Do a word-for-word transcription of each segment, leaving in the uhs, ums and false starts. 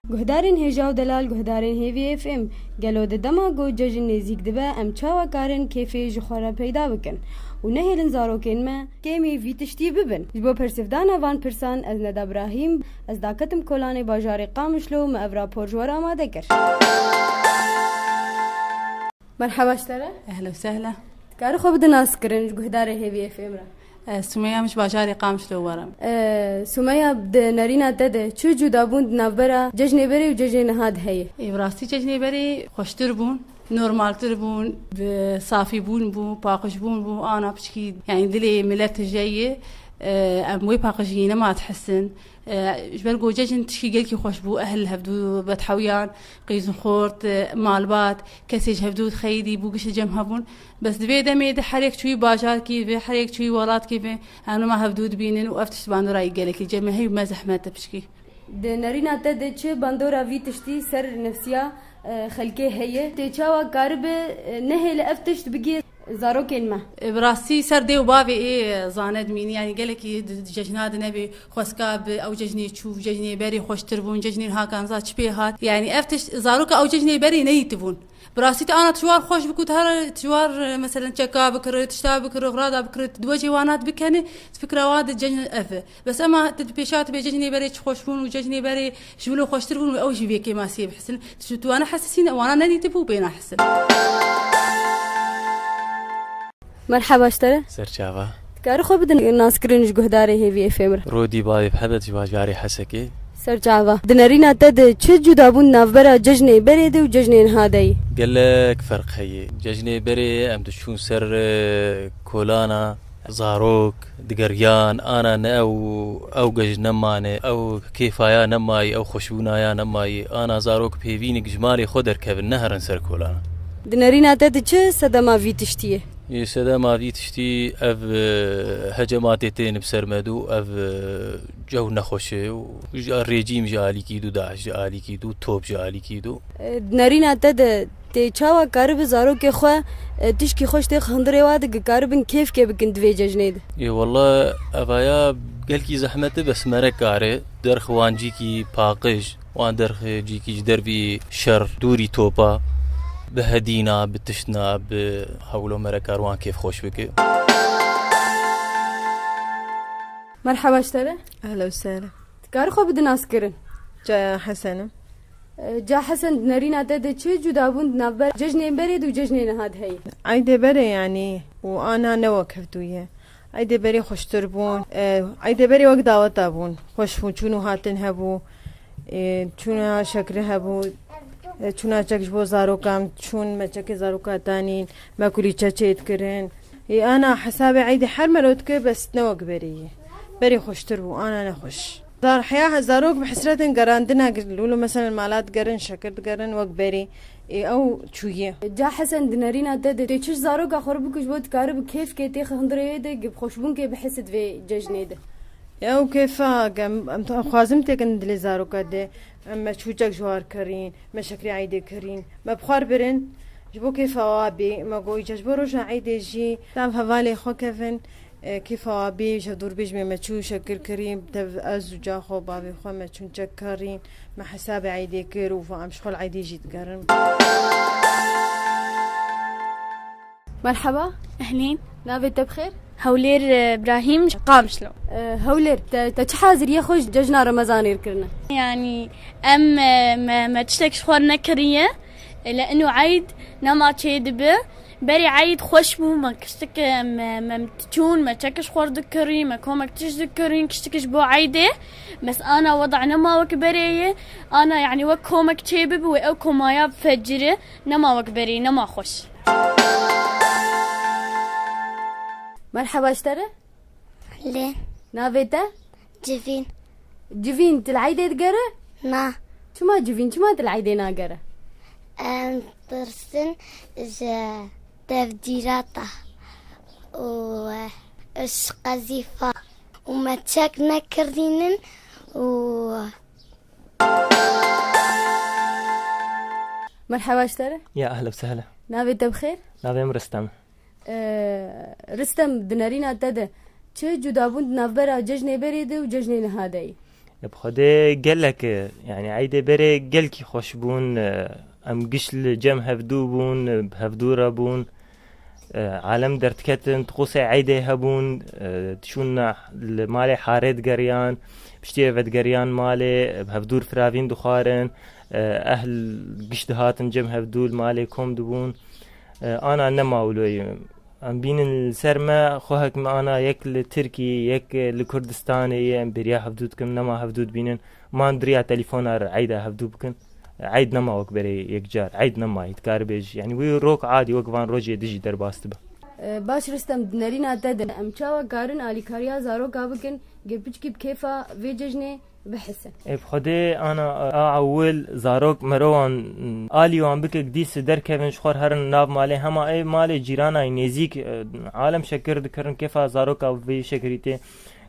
Guhdarên hêja û delal, guhdarên Hêvî F M, gelo di dema ku cejn nêzîk dibe, em çawa karin kêfê ji xwe re peyda bikin û nehêlin zarokên me kêmî vî tiştî bibin? Ji bo persivdana van pirsan, ez Neda Brahîm, ez daketim kolanê bajarê Qamişlo û me ev rapor ji we re amade kir. Merheba ji te re. Ehla û sehla. Dikarî xwe bidî naskirin ji guhdarê Hêvî F M re? Ez Sumeya, min ji bajarê Qamişlo werim. E, Sumeya, di nerîna te de çi cudabûn di navbera cejnê berê û cejnê niha de heye? Ê, bi rastî cejnê berê xweştir bûn, normaltir bûn, bi safîbûn bû, paqijbûn bû, ana piçkî, yanî dilê milet tije ye. E, em wê paqijiyê nema dihisin. E, ji ber ku cejn tişkî gelkî xweş bû, ehl hevdû vedhewiyan, qîz û xort, e, malbat, kesê ji hevdû dixeyidî bû, gişt cem hebûn. Bes di vê demê de her yek çûyî bajarkî ve, her yek çûyî welatkî ve, em nima hevdû dibînin û ev tişt bandorayî gelekî cem e, hey me zehmet e pişkî. Di nerîna te de çi bandora vî tiştî ser nefsiya, e, xelkê heye? Tê çawa karibe, e, nehêle ev tişt bigê zarokên me? E, bi rastî ser dê û bavê ê, e, zane dimînî, yanî gelekî di, di cejna de nebê, xweska bi ew cejnê çû, cejnê berê xweştir bûn, cejnê hakan za çi pê hat. Yanî ev tişt zaroka ew cejnê berê neyîtibûn. Bi rastî te ana tu ji war xweş bikû, tu her tu ji war, e, meselen çeka bikiri, tişta bikiri, xurada bikiri, tu di wecê wana dibikene, tu fikra wan de cejn ev e. Bes ema tu di pêşa tu bê cejnê berê çi xweş bûn û cejnê berê ji wilo xweştir bûn û ew jî vê kêmasiyê bihisin. Tu, tu wana hesisîne, wana nedîtibû bê nahisin. Merheba ji te re. Ser çava. Dikarî xwe bidin naskirin ji guhdarê Hêvî F M re? Rodî bavê bi hebet ji bajarê Hesekê. Ser çava. Di nerîna te de çi cudabûn navbera cejnê berê de û cejnê niha de ye? Gelek ferq heye. Cejnê berê em diçûn ser, e, kolana, zarok digeriyan, ana ne ew, ew gej nemane, ew kêfaya nemayî, ew xweşbûnaya nemayî, ana zarok pêvînik ji malê xwe derkevin, neherin ser kolana. Di nerîna te de çi sedema vî tiştî ye? Ê, sedema vî tiştî ev, e, hecematê tên bi ser me dû, ev, e, cew nexweş e û ji rejîm ji alîkî dû, DAIŞ ji alîkî dû, top ji alîkî dû. E, di nerîna te de tê çawa karibi zarokê xwe, e, tişkî xweş têx hundirê wa de, ki karibin kêfkê bikin di vê cejnê de? Ê, walla evaya gelkî zehmet e, bes mere kare derx wan cîkî paqij. Wan derxê cîkî ji dervî şer, dûrî topa, bi hedîna, bi tiştna, bi hewlo mere kar wan kêfxweş bike. Merheba ji te re. Ehla û sehla. Dikarî xwe bidin naskirin? Caya Hesen im. E, Ca Hesen, di nerîna te de çi cudabûn di navber cejnên berê de û cejnê niha de heye? Eydê berê yanî û ana ne wek hevdû ye. Eydê berê xweştir bûn. E, eydê berê wek daweta bûn. Xweş bûn, çûn û hatin hebû. E, çûna şekri hebû. E, çûna çek ji bo zarokan, çûn me çekê zaroka danîn, me kulîçe çê dikirin. E, ana hesabê eydê her mero dikir, bes ne wek berê ye. Berê xweştir bû, ana ne xweş. Zar-, heya zarok bi hesretin gerandina gir-, lûlo meselen mala digerin, şekir digerin wek berê. Ê, ew çûye. Ca Hesen, di nerîna te de tê çi ji zaroka xwe re bikû ji bo dikarî bi kêfkê têxe hundirê wê de, bi xweşbûnkê bihisi di vê cejnê de? Ew kêfa, em, em, em xwazim têkin dilê zaroka de. Em me çûçek ji war kirîn, me şekrê eydê kirîn, me bi xwar birin. Ji bo kêfa wa bê, me got, îca ji bo roja eydê jî, tam hevalê xwe kevin. E, kêfa wa bê, ji dûrbêjmê me çû şekir kirî, tev ez û ca xwe bavê xwe me çûn çek kirîn, me hesabê eydê kir û va em ji xwe li eydê jî digerin. Merheba. Ehlîn. Navê te bi xêr? Hewlêr, e, Brahîm, Qamişlo. E, Hewlêr, te, te çi haziriyê xwe ji cejna Remezanê kirine? Yanî em, e, me, me tiştek ji xwe nekiriye. E, li ino eyd nema çêdibe. Berê eyd xweş bû, me kiştik, me, me çûn, me çekiş xwar dikirî, me komek tiş dikirîn, kiştik ji bo eydê. Bes ana weda nema wek berê ye. Ana, yanî, wek komek çê bibi wê ew komaya bifeciri, nema wek berê, nema xweş. Merheba ji te re. Lê. Navê te? Civîn. Civîn, tu li eydê digere? Na. Çima Civîn, çima tu li eydê nagere? Em tirsin ji tevdîrata û ji qezîfa û me çek nekirînin û Merheba ji te re. Ya ehla û sehla. Navê te bi xêr? Navê min Ristem. Ee, Ristem, di nerîna te de çi cudabûn di navbera cejnê berê de û cejnê niha de ye? Bi Xwedê gelek, e, yani eydê berê gelkî xweş bûn. E, em giş li cem hevdû bûn, e, bi hevdû re bûn. E, alem derdiketin, tiqûsê eydê hebûn, e, diçûn li malê harê digeriyan, piştî ve digeriyan malê, e, bi hevdûr firavîn dixwarin, e, ehl giş dihatin cem hevdû li malê kom dibûn. E, ana nema wilo ye. Em bînin li ser me, xwehek me ana yek li Tirkî, yek li Kurdistanê ye, em bêriya hevdû dikin, nema hevdû dibînin. Man diriya telefona re eyda hevdû bikin. Eyd nema wek berê yekcar, eyd nema, dikare bêjî. Yani wî rok adî wek van rojê dijî derbas dibe. E, baş Rîstem, di nerîna te de em çawa karin alîkariya zaroka bikin, ger piçkî bi kêfa vê cejnê bihisin? Ê bi Xwedê ana a ewil zarok merowan alî wan bike, dîs derkevin ji xwe herin nav malê, hema ê malê cîranayî nêzîk, e, alem şekir dikirin, kêfa zaroka vê şekirî tê.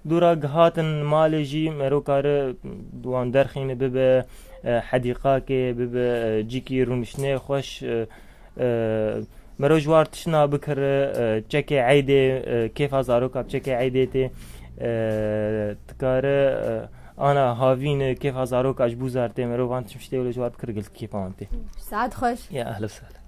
Dûra gihatin malê jî mero kare wan derxîne, bibe, e, hedîqakê, bibe, e, cîkî rûniştinê xweş, e, e, mero ji war tiştna bikire, e, çekê eydê, e, kêfa zaroka bi çekê eydê tê, e, dikare, e, ana havîn, e, kêfa zaroka ji bûzar tê, mero van tiştê wele ji war bikire gelkî kêfa wan tê. Saet xweş. Ya, ehlen sehlen.